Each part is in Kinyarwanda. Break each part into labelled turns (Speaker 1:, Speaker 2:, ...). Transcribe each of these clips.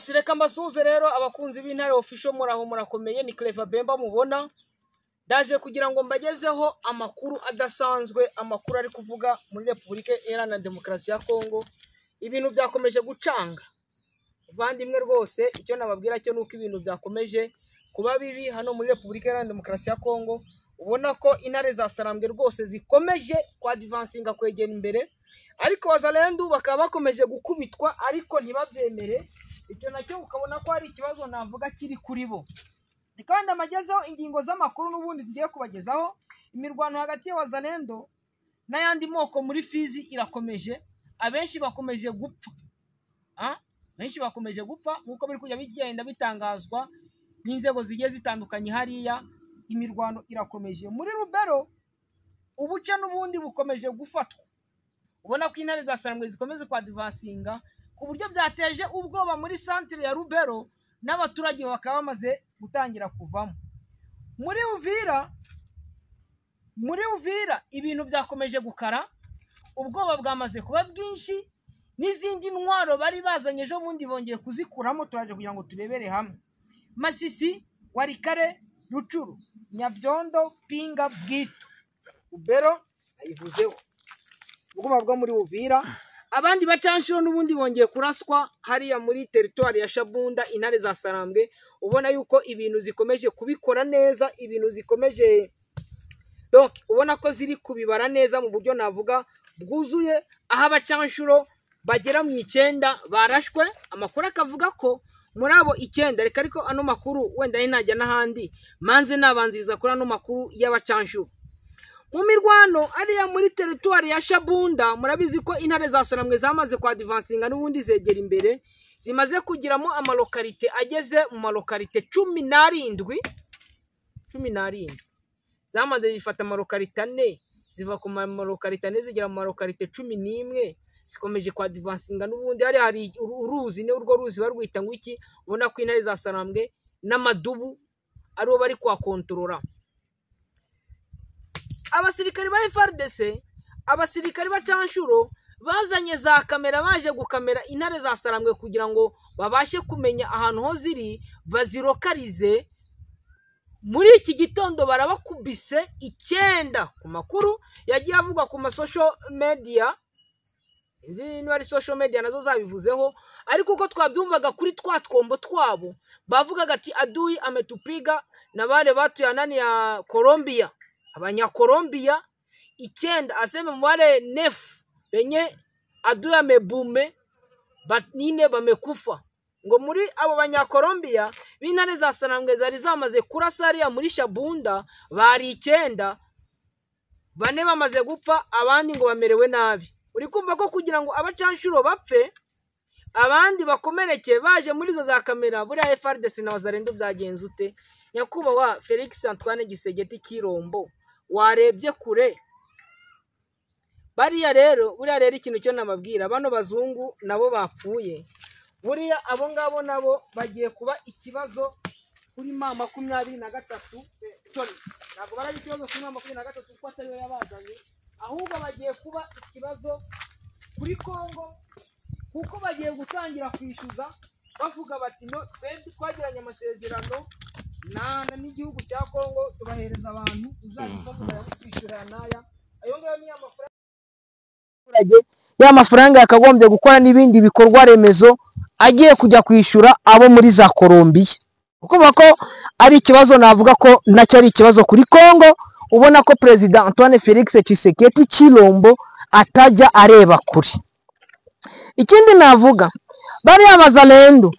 Speaker 1: Yes, reka mbasuhuze rero abakunzi b'Intare Official, muraho murakomeye. Ni Clever Bemba mubona, ndaje kugira ngo mbagezeho amakuru adasanzwe, amakuru ari kuvuga muri Repubulika Iharanira Demokarasi ya Kongo. Ibintu byakomeje gucanga bavandimwe, rwose icyo nababwira cyo nuko ibintu byakomeje kuba bibi hano muri Repubulika Iharanira Demokarasi ya Kongo. Ubona ko intare za Sarambwe rwose zikomeje kwadivansinga, kwegera imbere, ariko Wazalendo bakaba bakomeje gukubitwa ariko ntibabyemere. Icyo nacyo ukabona ko ari ikibazo navuga kiri kuri bo. Kandi amagezeho ingingo z'amakuru n'ubundi tugiye kubagezaho. Imirwano hagati ya Wazalendo n'ayandi moko muri Fizi irakomeje, abenshi bakomeje gupfa, benshi bakomeje gupfa nk'uko biri kujya bigenda bitangazwa n'inzego zigiye zitandukanye. Hariya imirwano irakomeje muri Rubero, ubuce n'ubundi bukomeje gufatwa. Ubona ko intare za Sarambwe zikomeje kwadivansinga ku buryo byateje ubwoba muri santire ya Rubero, n'abaturage bakaba bamaze gutangira kuvamo. Muri Uvira ibintu byakomeje gukara, ubwoba bwamaze kuba bwinshi, n'izindi ntwaro bari bazanye ejo bundi bongeye kuzikuramo. Turaje kugira ngo turebere hamwe Masisi, Walikale, Rutshuru, Nyabyondo, Pinga, Bwito, Rubero ayivuzeho, ubwoba bwo muri Uvira. Abandi bacanshuro n'ubundi bongeye kuraswa hariya muri teritwari ya Shabunda. Intare za Sarambwe ubona yuko ibintu zikomeje kubikora neza, ibintu zikomeje, donc ubona ko ziri kubibara neza mu buryo navuga bwuzuye, aho abacanshuro bagera mu 9 barashwe. Amakuru akavuga ko muri abo 9, reka ariko ano makuru wenda ntajya n'ahandi, manze nabanziriza kuri ano makuru y'abacanshuro mu mirwano ariya muri teritwari ya Shabunda. Murabizi ko intare za Sarambwe zamaze kwadivansinga n'ubundi zegera imbere, zimaze kugiramo amalocalité ageze mu malocalité 17, 17. Zamaze zifata amalocalité 4, ziva ku malocalité 4 zigera mu malocalité 11. Zikomeje kwadivansinga n'ubundi. Hari uruzi, ni urwo ruzi barwita ngo iki? Ubona ko intare za Sarambwe n'amadubu aribo bari kuhakontorora. Abasirikari ba FARDC, abasirikari b'acanshuro bazanye za kamera, baje gukamera intare za Sarambwe kugira ngo babashe kumenya ahantu ho ziri, bazirokarize. Muri iki gitondo barabakubise 9, ku makuru yagiye avugwa ku masocial media. Sinzi niba ari social media nazo zabivuzeho, ariko uko twabyumvaga kuri twa twombo twabo, bavugaga ati: "Adui ametupiga na wale watu ya nani ya Colombia, abanya-Colombia 9." Aseme wale neuf benye adui amebume, banine bamekufa. Ngo muri abo banya-Colombia b'intare za Sarambwe zari zamaze kurasa hariya muri Shabunda bari 9, 4 bamaze gupfa, abandi ngo bamerewe nabi. Uri kumva ko kugira ngo abacanshuro bapfe, abandi bakomereke, baje muri izo za kamera, buriya FARDC na Wazalendo byagenze ute? Nyakubahwa Felix Antoine Tshisekedi Tshilombo, warebye kure. Bariya rero, buriya rero ikintu cyo nababwira, bano bazungu nabo bapfuye, buriya abo ngabo nabo bagiye kuba ikibazo kuri M23. Sorry, ntabwo baraba ikibazo kuri M23 kuko atariyo yabazanye, ahubwo bagiye kuba ikibazo kuri Kongo, kuko bagiye gutangira kwishyuza bavuga bati: "No twebwe twagiranye amasezerano na n'igihugu cya Kongo, tubahereza abantu, uzabifata tuzajya kwishyura n'aya." Ayo ngayo ni amafaranga, ya mafaranga yakagombye gukora n'ibindi bikorwa remezo agiye kujya kwishyura abo muri za Colombiya. Kuko ko ari ikibazo, navuga ko nacyo ari ikibazo kuri Kongo. Ubona ko Perezida Antoine Felix Tshisekedi Tshilombo atajya areba kure. Ikindi navuga, bariya Bazalendo,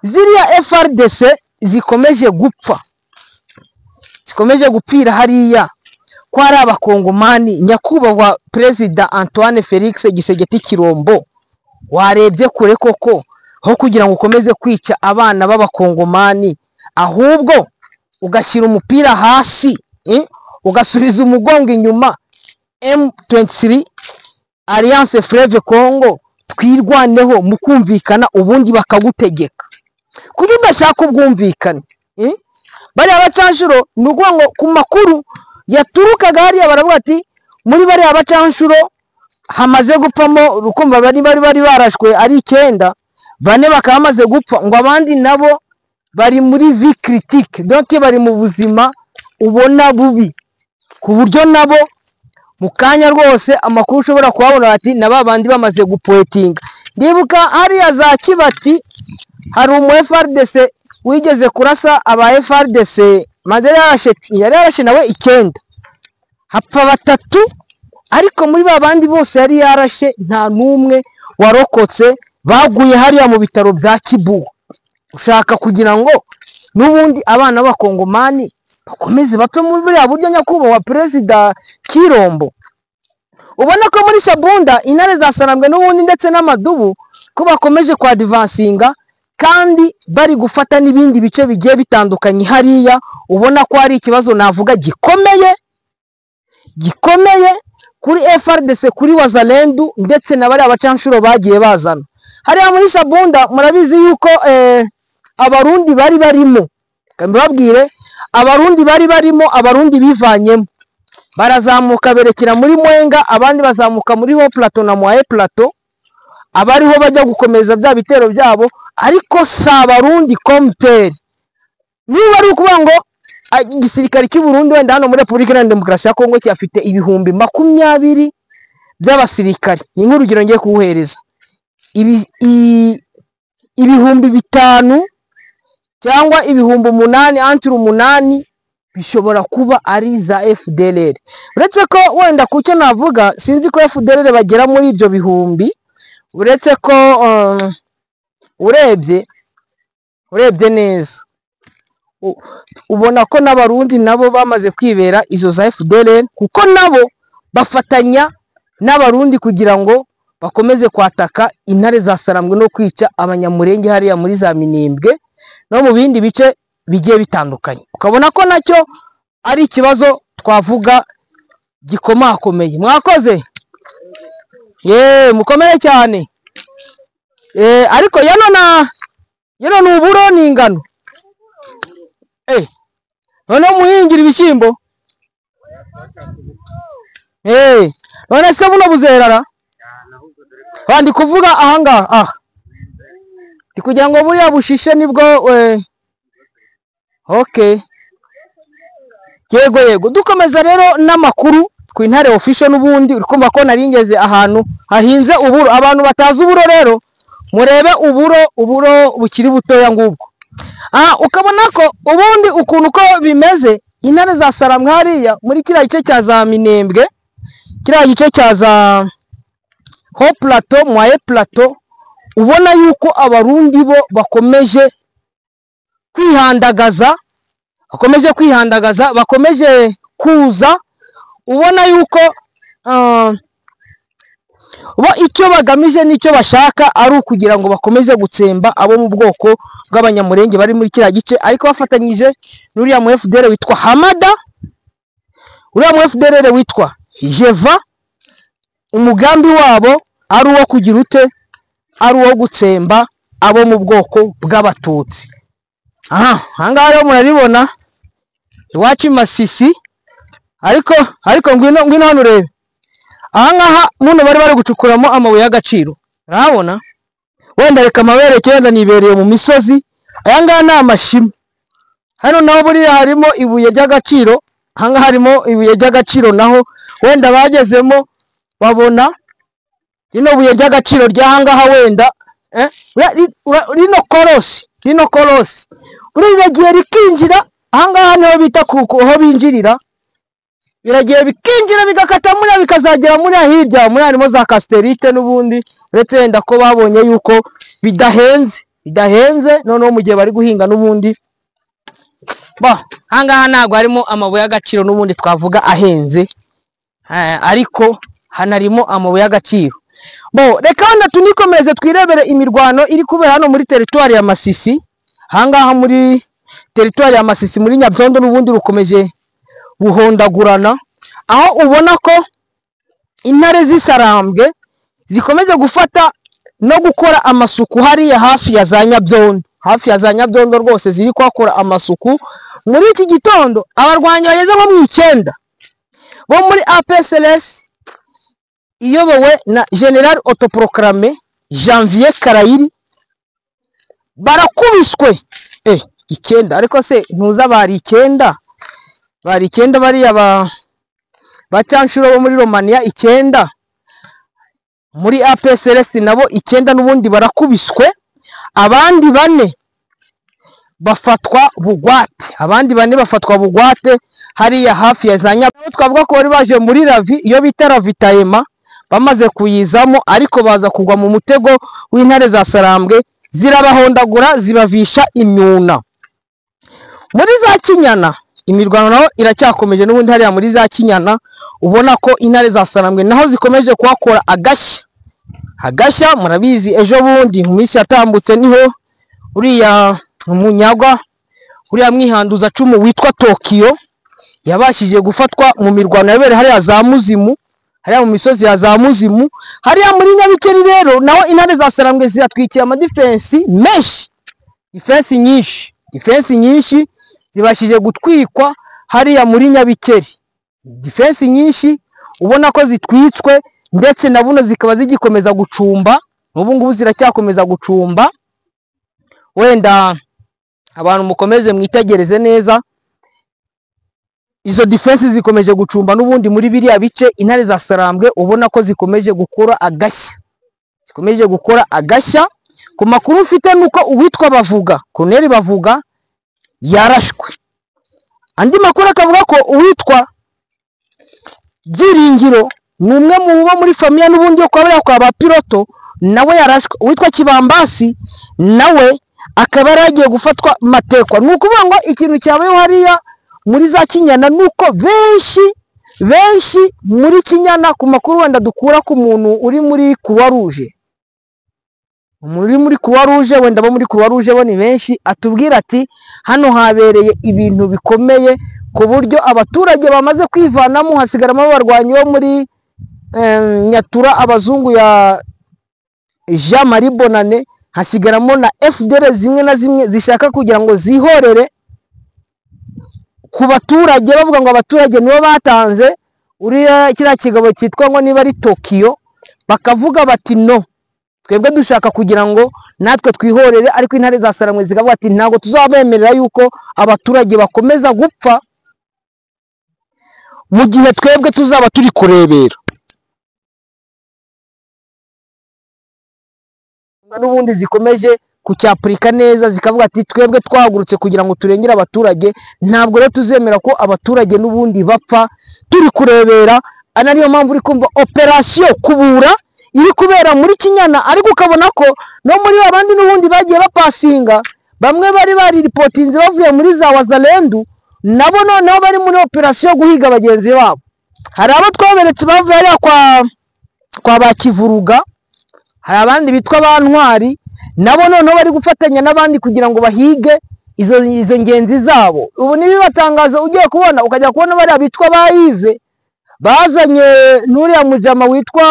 Speaker 1: ziriya FARDC zikomeje gupfa, zikomeje gupfira hariya ko ari abakongomani, nyakubahwa Perezida Antoine Felix Tshisekedi Tshilombo, warebye kure koko, aho kugira ngo ukomeze kwica abana b'abakongomani, ahubwo ugashyira umupira hasi, ugasubiza umugongo inyuma M23, Alliance Fleuve Congo, Twirwaneho, mukumvikana, ubundi bakagutegeka. Kuko udashaka ubwumvikane, Bariya bacanshuro, ni ukuvuga ngo ku makuru yaturukaga hariya baravuga ati muri bariya bacanshuro hamaze gupfamo, urukumva bari barashwe ari 9. Bane bakaba bamaze gupfa, ngo abandi nabo bari muri vie critique, donc bari mu buzima ubona bubi, ku buryo nabo mu kanya rwose amakuru ushobora kuhabona ati na ba bandi bamaze gupoetinga. Ndibuka hariya za Kibati hari umu FARDC wigeze kurasa aba FARDC, maze yari yarashe nawe 9, hapfa 3, ariko muri ba bandi bose yari yarashe nta n'umwe warokotse, baguye hariya mu bitaro bya Kibugu. Ushaka kugira ngo n'ubundi abana b'abakongomani bakomeze bapfe muri buriya buryo nyakubahwa Perezida Kirombo. Ubona ko muri Shabunda intare za Sarambwe n'ubundi ndetse n'amadubu ko bakomeje kwadivansinga kandi bari gufata n'ibindi bice bigiye bitandukanye hariya. Ubona ko ari ikibazo navuga gikomeye gikomeye kuri FARDC, kuri Wazalendu ndetse na bariya bacanshuro bagiye bazana hariya muri Shabunda. Murabizi yuko abarundi bari barimo, mbabwire abarundi bari barimo, abarundi bivanyemo barazamuka berekera muri Mwenga, abandi bazamuka muri Haut Plateau na Moyen Plateau, abariho bajya gukomeza bya bitero byabo, ariko si abarundi comtere. Niba ari ukuvuga ngo igisirikare cy'u Burundi wenda hano muri Repubulika Iharanira Demokarasi ya Kongo cyafite 20,000 by'abasirikare, ni nk'urugero ngiye kuwuhereza, 5,000 cyangwa 8,000, entre 8 bishobora kuba ari za FDLR. Uretse ko wenda kucyo navuga sinzi ko FDLR bagera muri ibyo bihumbi, uretse ko urebye neza ubona ko n'abarundi nabo bamaze kwibera izo za FDLR, kuko nabo bafatanya n'abarundi kugira ngo bakomeze kwataka intare za Sarambwe no kwica abanyamurenge hariya muri za Minembwe no mu bindi bice bigiye bitandukanye. Ukabona ko nacyo ari ikibazo twavuga gikomakomeye. Mwakoze ye, mukomere cyane. Ariko yano ni uburo ni ingano. None muhingira ibishyimbo. None se buno buzerara? Ndi kuvuga ahangaha aha ndi kugira ngo buriya bushishe nibwo. Okay, yego yego. Dukomeza rero n'amakuru ku Intare Official. N'ubundi uri kumva ko naringeze ahantu hahinze uburo. Abantu batazi uburo rero murebe uburo bukiri butoya ngubwo. Ukabona ko ubundi ukuntu ko bimeze, intare za Sarambwe hariya muri kiriya gice cya za Minembwe, kiriya gice cya za Haut Plateau, Moyen Plateau, ubona yuko abarundi bo bakomeje kwihandagaza, bakomeje kuza. Ubona yuko bo icyo bagamije n'icyo bashaka ari ukugira ngo bakomeze gutsemba abo mu bwoko bw'abanyamurenge bari muri kiriya gice, ariko bafatanyije n'uriya mu FDL witwa Hamada, uriya mu FDL witwa Jeva. Umugambi wabo ari uwo kugira ute? Ari uwo gutsemba abo mu bwoko bw'abatutsi. Ahangaha rero murabibona iwacu Masisi, ariko ngwino hano urebe. Ahangaha muno bari gucukuramo amabuye y'agaciro, urabona wenda reka amabereke, wenda nibereye mu misozi. Aya ngaya ni amashimo. Hano naho buriya harimo ibuye ry'agaciro, ahangaha harimo ibuye ry'agaciro naho wenda bagezemo babona rino buye ry'agaciro ry'ahangaha wenda rino korosi buriya gihe rikinjira ahangaha niho bita aho binjirira, biragiye bikinjira bigakata muri bikazagera muri hirya muri harimo za casterite n'ubundi, uretse wenda ko babonye yuko bidahenze noneho mu gihe bari guhinga n'ubundi. Ahangaha ntabwo harimo amabuye y'agaciro n'ubundi twavuga ahenze, ariko hanarimo amabuye y'agaciro. Reka wenda tunikomeze twirebere imirwano iri kubera hano muri teritwari ya Masisi. Ahangaha muri teritwari ya Masisi muri Nyabyondo n'ubundi rukomeje guhondagurana, aho ubona ko intare z'Isarambwe zikomeje gufata no gukora amasuku hariya hafi ya za Nyabyondo, hafi ya za Nyabyondo rwose ziri kwakora amasuku. Muri iki gitondo abarwanyi bageze nko mu 9 bo muri APSLS iyobowe na General Autoproclamé Janvier Karayiri Barakubiswe 9, ariko se ntuza bari 9, bari 9 bariya ba cyanshuro bo muri Romania 9, muri APSLS nabo 9 n'ubundi barakubiswe, abandi 4 bafatwa bugwate, abandi 4 bafatwa bugwate hariya hafi ya za Nyabwo. Twavuga ko bari baje muri Ravi, iyo bita Ravitayema, bamaze kuyizamo ariko baza kugwa mu mutego w'intare za Sarambwe, zirabahondagura zibavisha imyuna. Muri za Kinyana imirwano naho iracyakomeje n'ubundi hariya muri za Kinyana, ubona ko intare za Sarambwe naho zikomeje kuhakora agashya. Agashya murabizi, ejo bundi mu minsi yatambutse niho uriya munyagwa, uriya mwihanduza cumu witwa Tokyo yabashije gufatwa mu mirwano yabereye hariya za Muzimu, hariya mu misozi ya za Muzimu, hariya muri Nyabikeri. Rero naho intare za Sarambwe ziratwikiye amadifensi menshi, difensi nyinshi, difensi nyinshi zibashije gutwikwa hariya muri Nyabikeri, difensi nyinshi ubona ko zitwitswe, ndetse na buno zikaba zigikomeza gucumba, n'ubu ngubu ziracyakomeza gucumba. Wenda abantu mukomeze mwitegereze neza, izo defense zikomeje gucumba n'ubundi muri biriya bice. Intare za Sarambwe ubona ko zikomeje gukora agashya, zikomeje gukora agashya. Ku makuru mfite nuko uwitwa Bavuga, Colonel Bavuga yarashwe. Andi makuru akavuga ko uwitwa Byiringiro ni umwe mu bo muri famiye n'ubundi yo kwa kwa ba piloto, nawe yarashwe. Uwitwa Kibambasi nawe akaba yaragiye gufatwa matekwa. Ni ukuvuga ngo ikintu cyabaye hariya muri za Kinyana nuko benshi benshi muri Kinyana, ku makuru wenda dukura ku muntu uri muri Croix Rouge, umuntu uri muri Croix Rouge, wenda bo muri Croix Rouge bo ni benshi, atubwira ati hano habereye ibintu bikomeye ku buryo abaturage bamaze kwivanamo, hasigaramo abarwanyi bo muri Nyatura abazungu ya Jean Marie Bonane, hasigaramo na FDL zimwe na zimwe zishaka kugira ngo zihorere ku baturage, bavuga ngo abaturage nibo batanze uriya kiriya kigabo cyitwa ngo niba ari Tokyo, bakavuga bati no, twebwe dushaka kugira ngo natwe twihorere. Ariko intare za Sarambwe zikavuga ati ntabwo tuzabemerera yuko abaturage bakomeza gupfa mu gihe twebwe tuzaba turi kurebera. N'ubundi zikomeje kucyapurika neza, zikavuga ati twebwe twahagurutse kugira ngo turengere abaturage, ntabwo rero tuzemera ko abaturage n'ubundi bapfa turi kurebera. Ariyo mpamvu uri kumva operasiyo kubura iri kubera muri Kinyana, ariko ukabona ko no muri abandi n'ubundi bagiye bapasinga, bamwe bari bariripotinze bavuye muri za Wazalendu, nabo noneho bari muri operasiyo guhiga bagenzi babo. Hari abo twaberetse bavuye hariya kwa ba Kivuruga, hari abandi bitwa ba Ntwari, nabo noneho bari gufatanya n'abandi kugira ngo bahige izo ngenzi zabo. Ubu nibibatangaza ugiye kubona, ukajya kubona bariya bitwa ba Yves bazanye n'uriya mujama witwa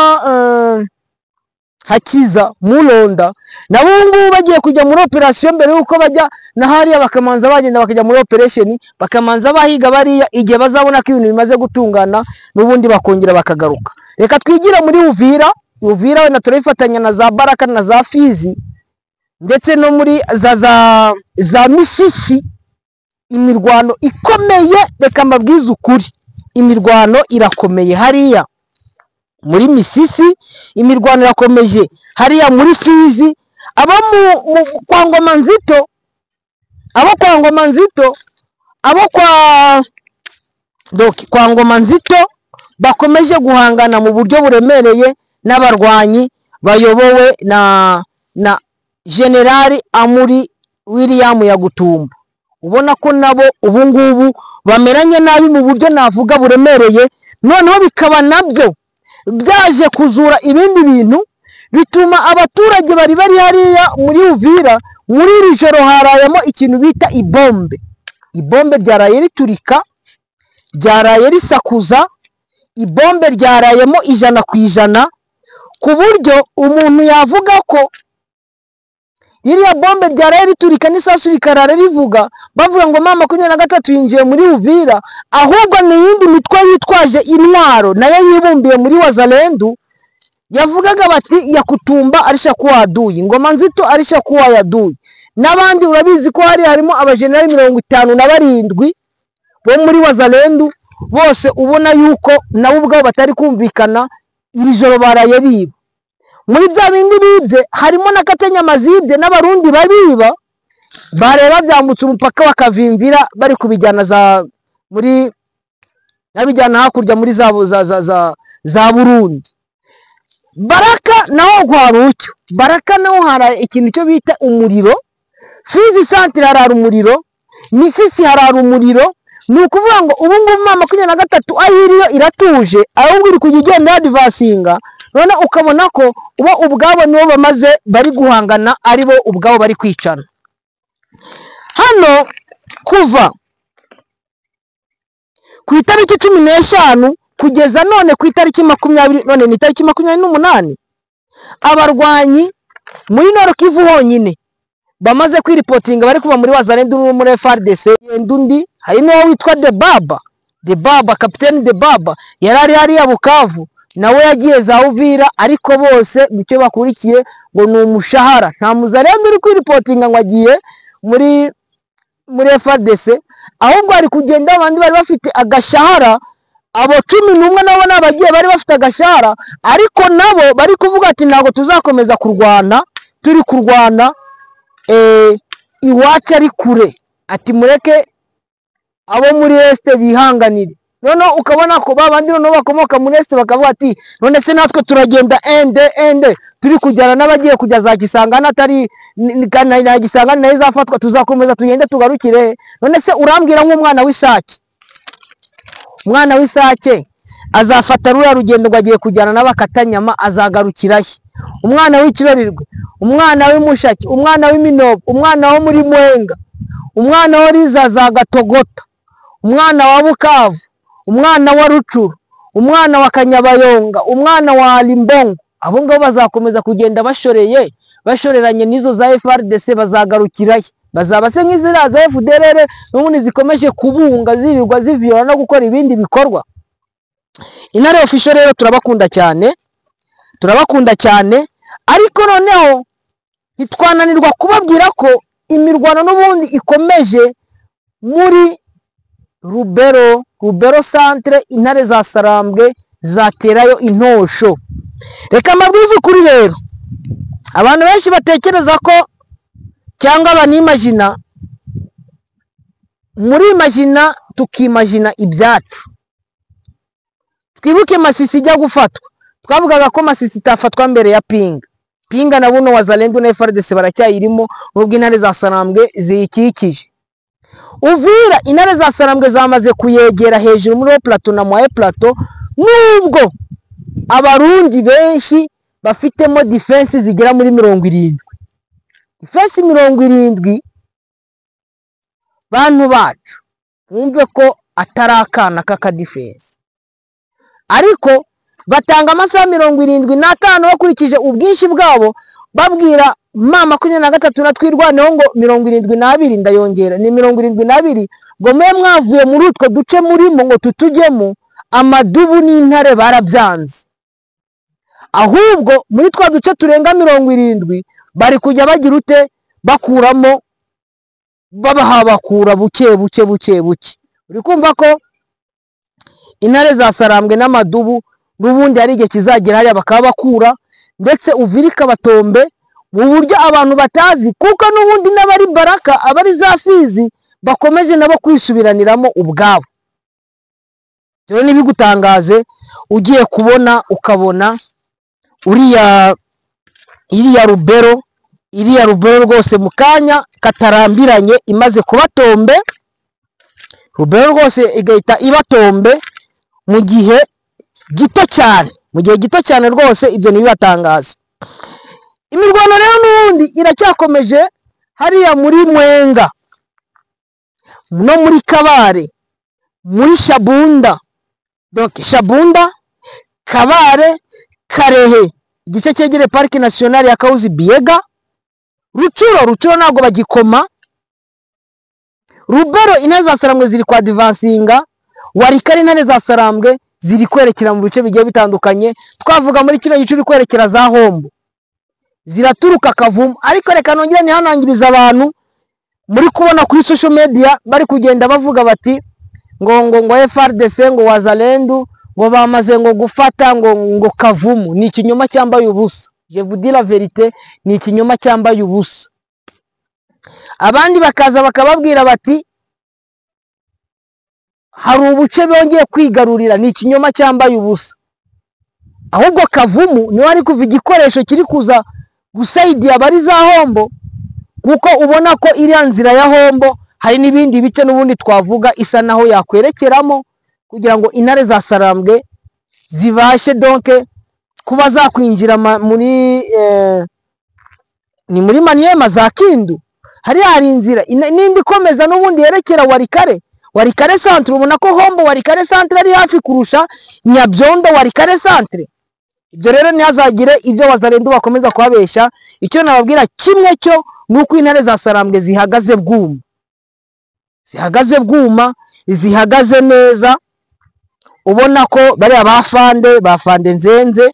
Speaker 1: Hakiza Mulonda, nabo ngubu bagiye kujya muri operation mbere yuko bajya na hariya, bakamanza bagenda bakajya muri operation, bakamanza bahiga bariya, igihe bazabona ko ibintu bimaze gutungana n'ubundi bakongera bakagaruka. Reka twigire muri Uvira. Uvira wenda turayifatanya na za Baraka na za Fizi, ndetse no muri za Misisi. Imirwano ikomeye, reka mbabwize ukuri, imirwano irakomeye hariya muri Misisi, imirwano irakomeje hariya muri Fizi. Abo kwa Ngoma Nzito, abo kwa Ngoma Nzito, abo kwa doki kwa Ngoma Nzito bakomeje guhangana mu buryo buremereye n'abarwanyi bayobowe na General Amuri William Yagutumba. Ubona ko nabo ubu ngubu bameranye nabi mu buryo navuga buremereye, noneho bikaba nabyo byaje kuzura ibindi bintu bituma abaturage bari bari hariya muri Uvira muri iri joro harayemo ikintu bita ibombe. Ibombe ryaraye riturika, ryaraye risakuza, ibombe ryarayemo 100%, ku buryo umuntu yavuga ko iriya bombe ryaraye riturika n'isasu rikarara rivuga, bavuga ngo mama 23 yinjiye muri Uvira, ahubwo ni yindi mitwe yitwaje intwaro nayo yibumbiye muri Wazalendu, yavugaga bati Yakutumba arisha kuwa adui, Ngoma Nzito arisha kuwa adui. N'abandi urabizi ko hari harimo abajenerali 57 bo muri Wazalendo, bose ubona yuko nabo ubwabo batari kumvikana. Iri joro baraye biba muri bya bindi bibye, harimo na Katanyama zibye n'abarundi babiba, bareba byambutse umupaka bakavimvira bari kubijyana za muri nabijyana hakurya muri za Burundi. Baraka naho kwarucyo, Baraka naho hari ikintu cyo bita umuriro. Fizi Centre harara umuriro, Misisi harara umuriro. Ni ukuvuga ngo ubu ngubu M23 ayiriyo iratuje, ahubwo iri kujya igenda advancinga. None ukabona ko uba ubwabo nibo bamaze bari guhangana, ari bo ubwabo bari kwicana. Hano kuva ku itariki 15 kugeza none ku itariki 20, none ni itariki 28, abarwanyi muri Nord Kivu honyine bamaze kwiripotinga bari kuva muri Wazalendo no muri FARDC. Undi hari n'uwo witwa Debaba, kapiteni Debaba yari ari ya Bukavu, nawe yagiye za Uvira, ariko bose icyo bakurikiye ngo ni umushahara. Nta muzalendo uri kwiripotinga ngo agiye muri FARDC, ahubwo ari kugenda abandi bari bafite agashahara. Abo 11 nabo nabagiye bari bafite agashahara, ariko nabo bari kuvuga ati ntabwo tuzakomeza kurwana, turi kurwana iwacu ari kure, ati mureke abo muri Este bihanganire. None ukabona ko babandi none bakomoka muri Este bakavuga ati none se natwe turagenda ende turi kujyana n'abagiye kujya za Kisangani, atari na Kisangani nayo izafatwa, tuzakomeza tugende tugarukire. None se urambwira nk'umwana w'isake, umwana w'isake azafata ruriya rugendo ngo agiye kujyana n'abakatanyama, azagarukirahe? Umwana w'ikibarirwe, umwana w'imushaki, umwana w'iminovu, umwana wo muri Mwenga, umwana wo riza za Gatogota, umwana wa Bukavu, umwana wa Rucuru, umwana wa Kanyabayonga, umwana wa Limbongo, abo ngabo bazakomeza kugenda bashoreye bashoreranye n'izo za FARDC, bazagarukirahe? Bazaba se nk'izira za FDLR n'ubundi zikomeje kubunga zirirwa ziviyora no gukora ibindi bikorwa. Intare Official rero turabakunda cyane, turabakunda cyane, ariko noneho ntitwananirwa kubabwira ko imirwano n'ubundi ikomeje muri Rubero, Rubero Centre. Intare za Sarambwe zaterayo intosho. Reka mbabwize ukuri rero, abantu benshi batekereza ko cyangwa banimagina, muri imagina tukimagina ibyacu. Twibuke Masisi ijya gufatwa, twavugaga ko Masisi itafatwa mbere ya Pinga. Pinga na buno Wazalendo na FARDC baracyayirimo, nubwo intare za Sarambwe ziyikikije. Uvira intare za Sarambwe zamaze kuyegera hejuru muri plateau na moyen plateau, nubwo abarundi benshi bafitemo defense zigera muri 70. Defense 70, bantu bacu mwumve ko atarakana kaka defense, ariko batanga amasaha 75 bakurikije ubwinshi bwabo, babwira M23 na twirwaneho ngo 72, ndayongera ni 72, ngo mwe mwavuye muri utwo duce murimo ngo tutujyemo. Amadubu n'intare barabyanze, ahubwo muri twa duce turenga 70 bari kujya bagira ute, bakuramo babahabakura buke buke buke buke. Uri kumva ko intare za Sarambwe n'amadubu n'ubundi hari igihe kizagera hariya bakaba bakura, ndetse Uvira batombe mu buryo abantu batazi, kuko n'ubundi n'abari Baraka abari za Fizi bakomeje nabo kwisubiraniramo ubwabo. Rero nibigutangaze ugiye kubona ukabona uriya iriya Rubero, iriya Rubero rwose mu kanya katarambiranye imaze kubatombe. Rubero rwose igahita ibatombe mu gihe gito cyane, mu gihe gito cyane rwose, ibyo ntibibatangaze. Imirwano rero n'ubundi iracyakomeje hariya muri Mwenga no muri Kabare, muri Shabunda, donc Shabunda, Kabare, Karehe, igice cyegereye Parc National ya Kahuzi Biega, Rucuro, Rucuro ntabwo bagikoma, Rubero intare za Sarambwe ziri kwa advancinga, Warikari intare za Sarambwe ziri kwerekera mu bice bigiye bitandukanye. Twavuga muri kino gice uri kwerekera za Hombo, ziraturuka Kavumu. Ariko reka nongere nihanangiriza abantu muri kubona kuri social media bari kugenda bavuga bati ngo FARDC ngo Wazalendu ngo bamaze ngo gufata ngo Kavumu. Ni ikinyoma cyambaye ubusa. Je vous dis la vérité, ni ikinyoma cyambaye ubusa. Abandi bakaza bakababwira bati hari ubuce bongeye kwigarurira. Ni ikinyoma cyambaye ubusa. Ahubwo Kavumu niho ari kuva igikoresho kiri kuza gusaidia abari za Hombo, kuko ubona ko iriya nzira ya Hombo hari n'ibindi bice n'ubundi twavuga isa naho yakwerekeramo kugira ngo intare za Sarambwe zibashe donc kuba zakwinjira muri ni muri Maniema za Kindu. Hari inzira n'indi ikomeza n'ubundi yerekera Walikale, Walikale centre. Ubona ko Hombo Walikale centre ari hafi kurusha Nyabyondo Walikale centre. Ibyo rero ntihazagire ibyo Wazalendu bakomeza kuhabesha. Icyo nababwira kimwe cyo nuko intare za Sarambwe zihagaze bwuma, zihagaze bwuma, zihagaze neza. Ubona ko bariya bafande, bafande Nzenze,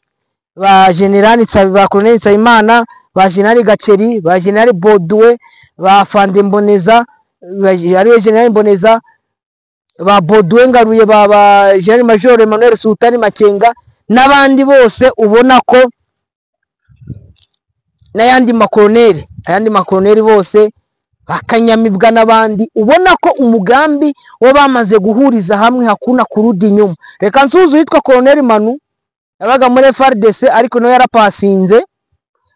Speaker 1: ba General Tsabi, ba Colonel Nsabimana, ba General Gaceri, ba General Bodoué, ba Fande Mboneza, ariwe General Mboneza, ba Bodoué Ngaruye, ba General Major Emmanuel Sultani Makenga n'abandi bose, ubona ko n'ayandi makoloneli, ayandi makoloneli bose bakanyamibwa n'abandi, ubona ko umugambi wo bamaze guhuriza hamwe, hakuna kurudi nyuma. Reka nsuzu yitwa Colonel Manu yabaga muri FARDC ariko nawe yarapasinze.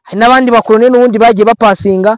Speaker 1: Hari n'abandi bakoloneli n'ubundi bagiye bapasinga.